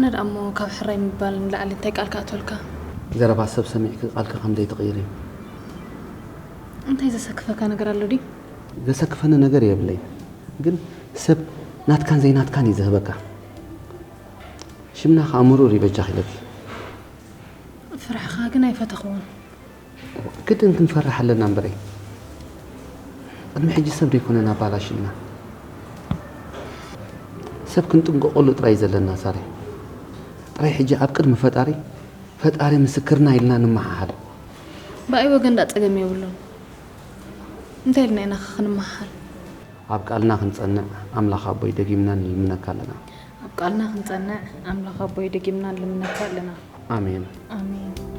ኣነ ደኣ እሞ ካብ ሕራይ ምባል ንላዕሊ እንታይ ቃል ክኣትወልካ? ዘረባ ሰብ ሰሚዕኪ ቃልኪ ከም ዘይትቕይሪ። እንታይ ዘሰክፈካ ነገር ኣሎ ድዩ? ዘሰክፈኒ ነገር የብለይን፣ ግን ሰብ ናትካን ዘይናትካን እዩ ዝህበካ። ሽምና ከዓ ምሩር እዩ በጃኺ ኢለኪ። ፍርሕኻ ግን ኣይፈተኽዎን። ግድን ክንፈርሕ ኣለና እምበረይ። ቅድሚ ሕጂ ሰብ ዘይኮነና ኣባላሽልና። ሰብ ክንጥንቀቐሉ ጥራይ ዘለና ሳሪ። ጥራይ ሕጂ ኣብ ቅድሚ ፈጣሪ፣ ፈጣሪ ምስክርና ኢልና ንመሓሃል። ብኣይ ወገን ዳ ጸገም የብሉን። እንታይ ኢልና ኢና ኸ ክንመሓል? ኣብ ቃልና ክንጸንዕ ኣምላኽ ኣቦይ ደጊምና ንልምነካ ኣለና። ኣብ ቃልና ክንጸንዕ ኣምላኽ ኣቦይ ደጊምና ንልምነካ ኣለና። ኣሜን። ኣሜን።